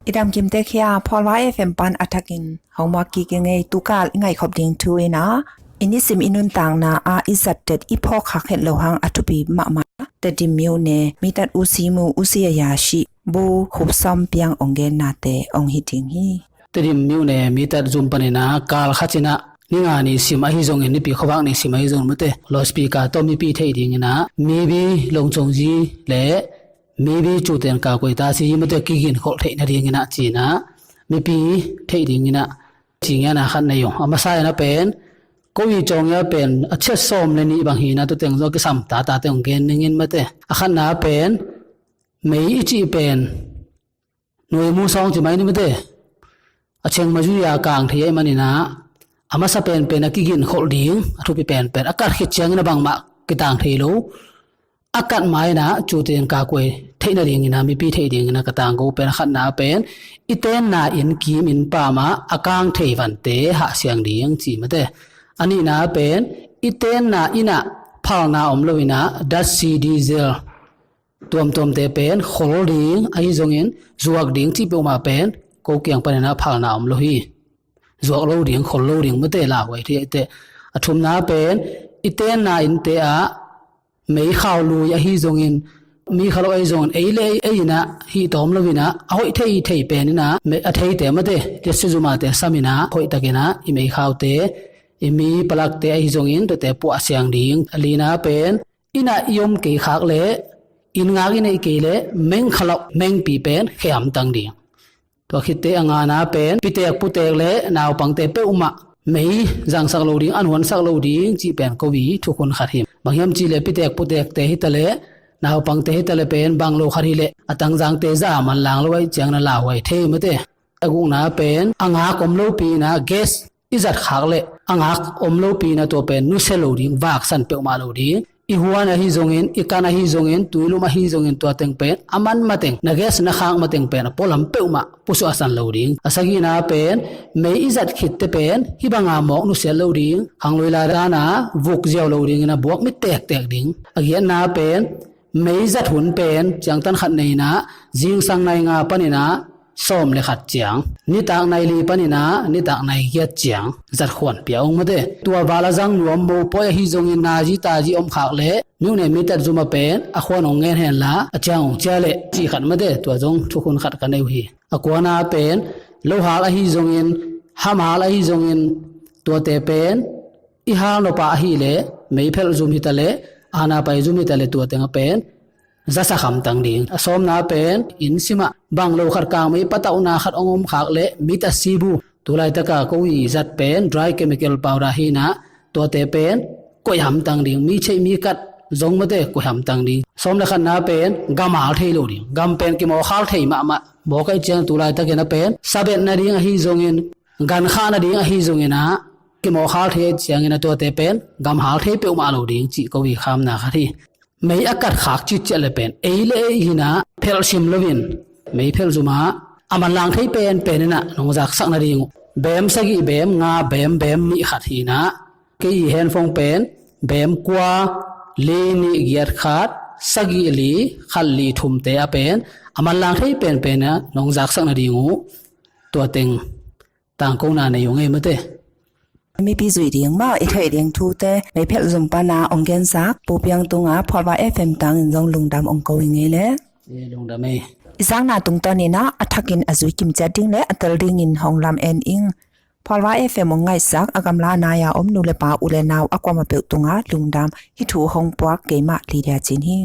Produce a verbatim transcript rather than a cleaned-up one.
I damkim tek hi a, Phualva F M pan a thakin hong muak kik ing ei. Tukal i ngaihkhop ding thu in ah, i nisim i nuntakna ah i zattet i phawk khak het loh hang a thupi mahmah Tedim myone mitat U Simu, U Sia Yashi, Bu Khup Sawm Piang hong gennate hong hi ding hi. Tedim myone mitat zum panin ah kal khat in ah ni nga nisim ahi zongin, Nipi khuavak nisim ahi zongin mate, loudspeaker tawh mipi theih dingin ah Mibi Longchongzi le Mibi Cuten Kakuai Tasi mate kiginkholh theih nadingin ah ci-in ah mipi theih dingin ah ci ngian a khat nei ung. A masa in ah pen ko i cawng ia pen a chiat sawm le nih bang hi in ah, tua teng zong kisam tata teng hong gen ning in mate. A khatna pen mei i cih pen nuai mu sawng ci mai ni mate. A cheng ma zui a kang thei ahih manin ah, a masa penpen a kiginkholh ding, a thupi penpen a kat khit ciangin ah bangmah kitang thei lo. A kat ma in ah Cuten Kakuai theih nadingin ah, mipi theih dingin ah ka tangko pen a khatna pen i tenna inn kim inn pam ah a kang thei vante hahsiang ding ci mate. A nihna pen i tenna inn ah phalna om lo in ah, datsi, diesel tuamtuamte pen khol ding ahi zongin zuak ding cih peuhmah pen ko kiang panin ah phalna om lo hi. Zuak lo ding, khol lo ding mate, lauhuai thei teh. A thumna pen i tenna innte ah mei khau lui ahi zongin, mi khalok ahi zongin, ei le ei, ei in ah hih tawm lo in ah a hoih thei thei pen in ah mei a theite mate, datsi zumate sam in ah hoih takin ah i mei khaute, i mi palakte ahi zongin tuate puahsiang ding. A lina pen inn ah i om kei khak le inn ngak i neih kei le meng khalok, mengpi pen khe hamtang ding. Tua khitte a ngana pen pitek putek le naupangte peuhmah mei zangsak lo ding, an huansak lo ding cih pen ko i thukhun khat hi. Bang hiam cih le pitek putekte hi ta le naupangte hi ta le pen bang lo khat hi le a tangzangte zah a manlang lo ahih ciangin ah lauhuai thei mate. A gukna pen a ngak om lopi in ah gas i zat khak le a ngak om lopi in ah tua pen nusia lo ding, vaksan peuhmah lo ding. I huan ahi zongin, i kan ahi zongin, tuilum ahi zongin, tua teng pen a man mateng, na gas na khak mateng pen a pualam peuhmah pusuahsan lo ding. A sagihna pen mei i zat khitte pen hih banga mawk nusiat lo ding. Khanglui lai dan a vuk ziau lo dingin ah buak mit tektek ding. A giatna pen mei zat hun pen ciangtan khat nei in ah zingsang nai nga panin ah sawm le khat ciang, nitak nai li panin ah nitak nai giat ciang zat khuan pia ung mate. Tua val a zang nuam mopawi ahi zongin, nazi tazi om khak le myone mitat zum ah pen a khuan hong ngen henla a ciang hong cia le cih khat mate, tua zong thukhun khat ka nei uh hi. A kuana pen lohal ahi zongin, hamhal ahi zongin, tuate pen i hal nop a ahih le mei phelh zum hi ta le, ana pai zum hi ta le tua teng ah pen zasak hamtang ding. A sawmna pen inn sim ah bang lo khat kang mei patauhna khat hong om khak le, mit a sibu, tulaitak a ko i zat pen dry chemical powder hi in ah tuate pen koih hamtang ding. Mi cheih mi kat zong mate koih hamtang ding. Sawm le khatna pen gam hal thei lo ding. Gam pen kimawkhal thei mahmah. Mawk ahih ciang tulaitak in ah pen sabet nading ahi zongin, gan khah nading ahi zongin ah kimawkhal thei ahih ciangin ah tuate pen gam hal thei peuhmah lo ding cih ko i khamna khat hi. Mei a kat khak citciat le pen ei le ei hi in ah phelh sim loin, mei phelh zum ah a manlang thei penpen in ah nong zaksak nading uh beem sagih, beem nga, beem, beem nih khat hi in ah, kei i henphone pen beem kua, li nih giat khat, sagih li, khat li thumte ah pen a manlang thei penpen in ah nong zaksak nading uh tua teng tangkona nei ung ei mate. Mipi zuih ding maw, i theih ding thute mei phelh zum pana hong gensak Pu Piang tungah Phualva F M tangin zong lungdam hong ko ing ei le. Eh, lungdam ei. I zakna tungtawn in ah a thakin a zui kimciat ding le a tel dingin hong lam en ing. Phualva F M hong ngaihsak a gamla nai-a om nu le pa, u le nau a kuamah peuh tungah lungdam. Hih thu hong puak keimah Lydia Cin hi.